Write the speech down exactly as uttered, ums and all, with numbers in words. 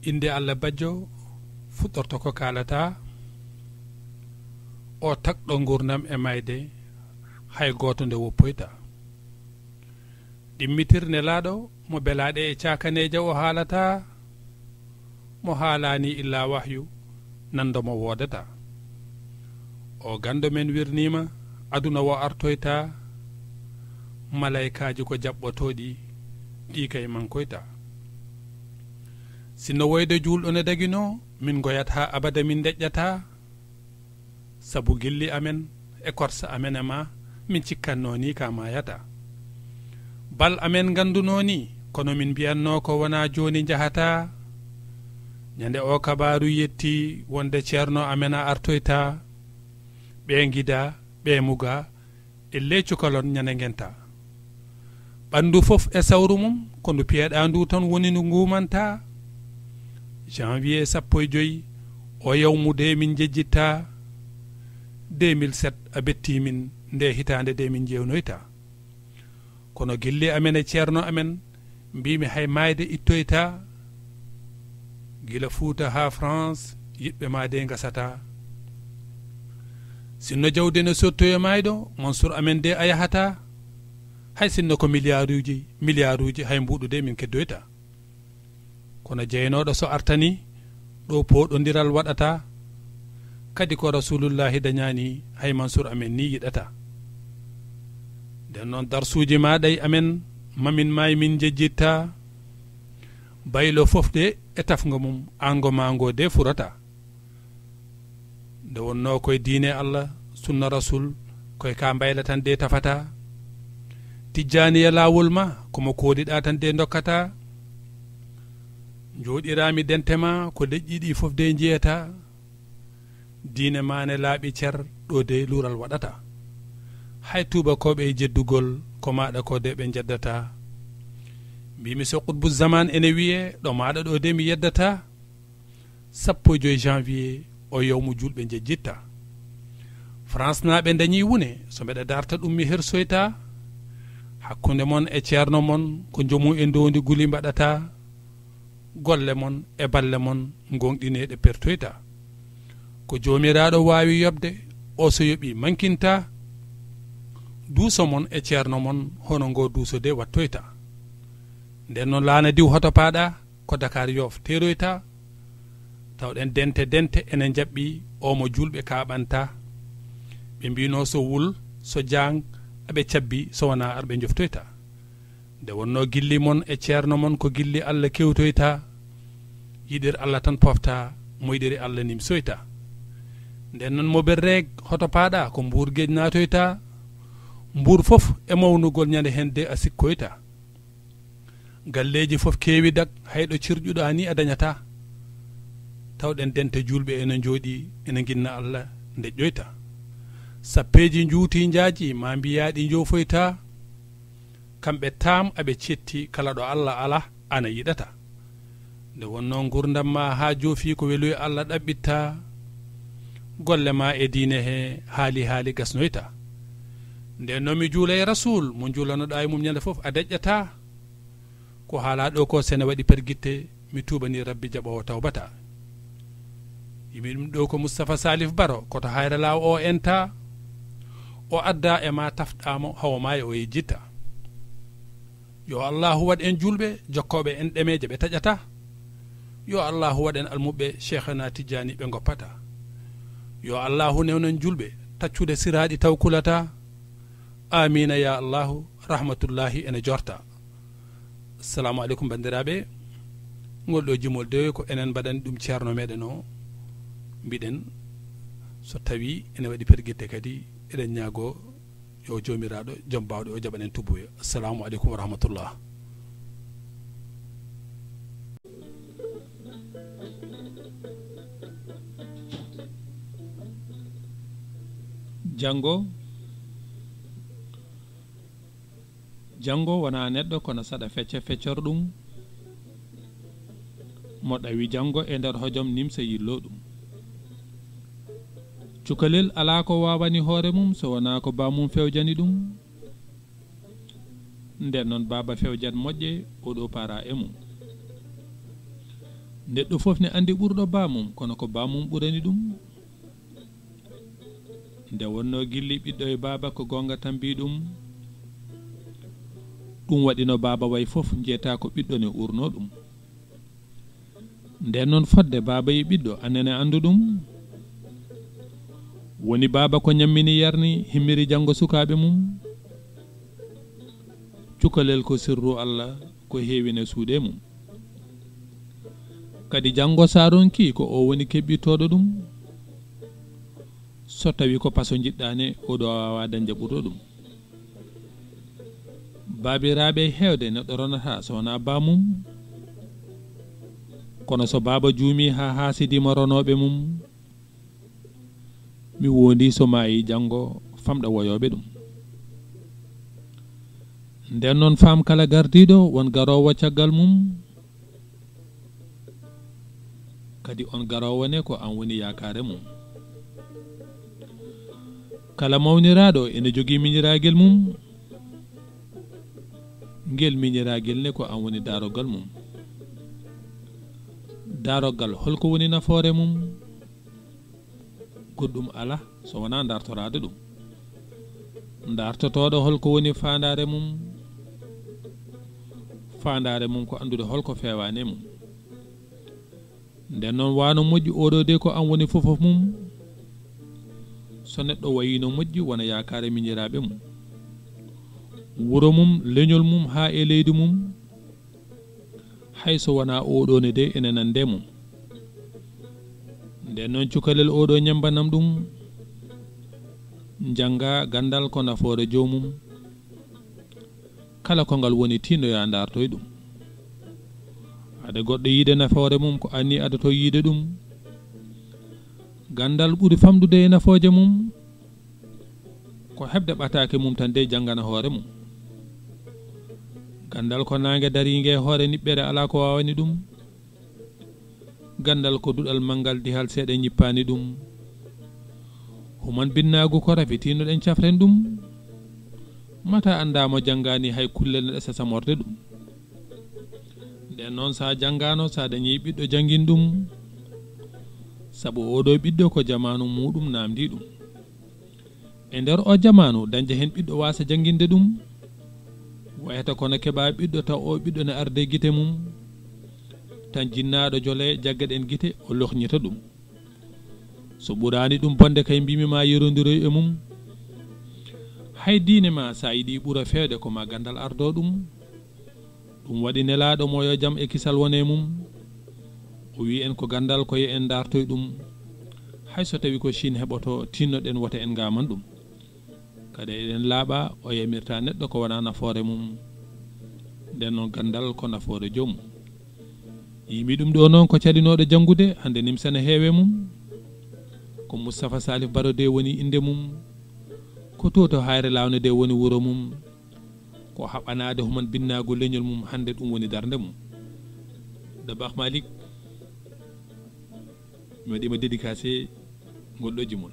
Innde Allah bajjo fuɗɗorto ko kaalata, o tagɗo nguurndam e mayde, hay gooto nde woppoyta. Ɗimmitir nelaaɗo mo belaaɗe e caakaneeje o haalata, mo haalaani illa wahyu, nanndo mo woodata. O ganndo men wirniima, aduna wo artoyta, malaykaaji ko jaɓɓotooɗi, ɗi kay mankoyta. Sinno woyde juulɗo ne daginoo, min ngoyat haa abada min ndeƴƴata, sabu gilli amen e korsa amen e ma, min cikkannoo ni ka maayata. Bal amen nganndunoo ni, kono min mbiyannoo ko wonaa jooni njahata. Ñande o kabaaru yetti wonde ceerno amen a artoyta, ɓe ngida, ɓe muga, e ley cukalon ñande ngenta. Ɓanndu fof e sawru mum, ko ndu piyeɗaa ndu tan woni ndu nguumanta. Janvier sappo e joy, o yawmu de min njejjitta. Deux mille sept a betti min, nde hitaande de min njeewnoyta. Kono gilli amen e ceerno amen, mbimi hay maayde ittoyta. Gila Fuuta haa France, yiɗɓe ma de ngasata. Sinno jawdi ne sottoyo maayɗo, Mansour amen de a yahata. Hay sinno ko miliyaaruuji, miliyaaruuji, hay mbuuɗu de min keddoyta. Kono jeynooɗo so artani, ɗo pooɗondiral waɗata. Kadi ko Rasulullahi dañaani, hay Mansour amen ni yiɗata. Nden noon darsuuji ma ɗay amen, mamin maayi min njejjitta. Baylo fof de e tafngo mum, ango mango de furata. Nde wonnoo koye diine Allah, sunna Rasul, koye ka mbayla tan de tafata. Tijjaaniya laawol ma, ko mo kooliɗaa tan de ndokkata. Njooɗiraami dente ma, ko leƴƴi ɗi fof de njiyata. Diine ma ne laaɓi cer, ɗo de luural waɗata. Hay tuubakooɓe e jeddugol, ko maaɗa ko de ɓe njeddata. Mbimi so qutbu zaman ene wiye, ɗo maaɗa ɗo de mi yeddata. Sappo e joy janvier, o yawmu juulɓe njejjitta. France naaɓe dañi wune, so mbeɗa darta ɗum mi hersoyta. Hakkunde mon e ceerno mon, ko njomu e ndondi guli mbaɗata. Golle mon e balle mon, gonɗineɗe pertoyta. Ko joomiraaɗo waawi yoɓde, o so yoɓi mankinta. Duuso mon e ceerno mon, hono ngo duuso de wattoyta. Nden noon laana diw hoto paaɗa, ko Dakar Yoof teeroyta. Tawɗen dente dente ene njaɓɓi, o mo juulɓe kaaɓanta. Ɓe mbino so wul, so jang, aɓe cabbi, so wona arɓe njoftoyta. Nde wonno gilli mon e ceerno mon ko gilli Allah kewtoyta. Yiɗir Allah tan pofta, moyɗiri Allah nimsoyta. Nden noon mo berreeg hoto paaɗa ko mbuur geej naatoyta. Mbuur fof e mawnugol ñande hen de a sikkoyta. Galleeji fof keewi dak, hayɗo cirƴuɗaa ni a dañataa. Tawɗen dente juulɓe ene njooɗi, ene nginna Allah ndeƴƴoyta. Sappeeji njuuti njaaji, ma mbiyaa ɗi njoofoyta. Kamɓe taam aɓe cetti, kala ɗo Allah alaa, ana yiɗata. Nde wonnoo ngurdam ma haa joofi ko weluy Allah ɗaɓɓitta. Golle ma e diine he haali haali gasnoyta. Nden noon mi juula e Rasuul, mo njuulanoɗaa e mum ñande fof a deƴƴata. Ko haalaa ɗo ko sene waɗi pergitte, mi tuubani Rabbi jaɓoowo tawbata. Yimi ɗum ɗo ko Mustafa Salif Baro, koto Hayra Law o enta. O adda e ma tafɗaamo hawo maayo o yejjitta. Yo Allahu waɗ en juulɓe, jokkooɓe en ɗemeeje ɓe taƴata. Yo Allahu waɗ en almuɓɓe Cheikhana Tijjani ɓe ngoppata. Yo Allahu newnen juulɓe, taccude siraaɗi taw kulata. Amiina ya Allahu, rahmatullahi ene jorta. Assalamu aleykum, banndiraaɓe. Ngol ɗo jimol de ko enen mbaɗani ɗum ceerno meɗen o. Mbiɗen so tawi ene waɗi pergitte kadi, eɗen ñaago yo Joomiraaɗo, Joom Baawɗe o jaɓan en tubuya. Assalamu aleykum wa rahmatullah. Janngo, janngo wonaa neɗɗo kono saɗa fecca feccorɗum, mo ɗawi janngo e nder hojom nimsa yillo ɗum. Cukalel alaa ko waawani hoore mum so wonaa ko baamum fewjani ɗum. Nden noon baaba fewjan moƴƴe, oɗo para e mum. Neɗɗo fof ne anndi ɓurɗo baamum, kono ko baamum ɓurani ɗum. Nde wonnoo gilli ɓiɗɗo e baaba, ko goonga tan mbii ɗum. Ɗum waɗi no baaba wayi fof, njeetaa ko ɓiɗɗo ne urnoo ɗum. Nden noon, fodde baaba e ɓiɗɗo, annen e anndu ɗum. Woni baaba ko ñammini yarni, himmiri janngo sukaaɓe mum. Cukalel ko sirru Allah, ko heewina suuɗe mum. Kadi janngo sa ronki, ko o woni keɓɓittooɗo ɗum. So tawi ko paso njiɗɗaane, oɗo waawa dañde ɓurɗo ɗum. Baabiraaɓe heewde neɗɗo ronata so wonaa baamum. Kono so baaba juumi haa haasidiima ronooɓe mum, mi woondii so maayi janngo famɗa woyooɓe ɗum. Nden noon, faam kala gardiiɗo, won garoowo caggal mum. Kadi on garoowo ne, ko an woni yaakaare mum. Kala mawniraaɗo ene jogii miñiraagel mum. Ngel miñiraagel ne, ko an woni daarogal mum. Daarogal, holko woni nafoore mum? Goɗɗum alaa so wonaa dartoraade ɗum. Dartotooɗo, holko woni faandaare mum? Faandaare mum ko anndude holko feewaani e mum. Nden noon, wano moƴƴi, oɗo de ko an woni fofof mum. So neɗɗo wayino moƴƴi, wona yaakaare miñiraaɓe mum. Wuro mum, leñol mum, haa e leydi mum. Hay so wonaa oɗo ne de, ene nande mum. Nden noon, cukalel oɗo ñambanam ɗum. Njannga ganndal ko nafoore joomum. Kala ko ngal woni, tinnoya ndartoy ɗum. Ade goɗɗo yiide nafoore mum, ko anni adoto yiide ɗum. Ganndal ɓuri famɗude e nafooje mum, ko heɓde ɓataake mum tan de, janngana hoore mum. Ganndal ko naange dariinge e hoore niɓɓere, alaa ko waawani ɗum. Ganndal ko duɗal manngal, dihal seeɗa ñippaani ɗum. Human binnaagu ko rafi, tinnoɗen cafren ɗum. Mata anndaa mo janngaani, hay kullel ne ɗesa samorde ɗum. Nden noon, sa janngaano, sa dañi ɓiɗɗo, janngin ɗum. Sabu oɗo ɓiɗɗo ko jamaanu muɗum naamndi ɗum. E nder o jamaanu, dañde heen ɓiɗɗo waasa jannginde ɗum, wayata kono keɓa ɓiɗɗo taw o ɓiɗɗo ne arde gite mum, tan jinnaaɗo jole, jaggaɗen gite, o lohñita ɗum. So ɓuraani ɗum bonde kay, mbimi ma yerondiroy e mum. Hay diine ma, sa yiɗi ɓura feewde, ko ma ganndal ardo ɗum. Ɗum waɗi Nelaaɗo mo yo jam e kisal wone mum, o wi en ko ganndal, ko yo en ndartoy ɗum. Hay so tawi ko Chine heɓoto, tinnoɗen wota en ngaman ɗum. Kadi eɗen laaɓa, o yamirta neɗɗo ko wona nafoore mum. Nden noon, ganndal ko nafoore joom mum. Yimi ɗum ɗo noon ko calinooɗo janngude, hannde nimsa ne heewe mum. Ko Moustapha Salif Baro de woni innde mum. Ko to to Hayre Lawne de woni wuro mum. Ko haɓanaade human binnaagu leñol mum, hannde ɗum woni darnde mum. Dabakh Malik, mi waɗima dédicacé ngol ɗo jimol.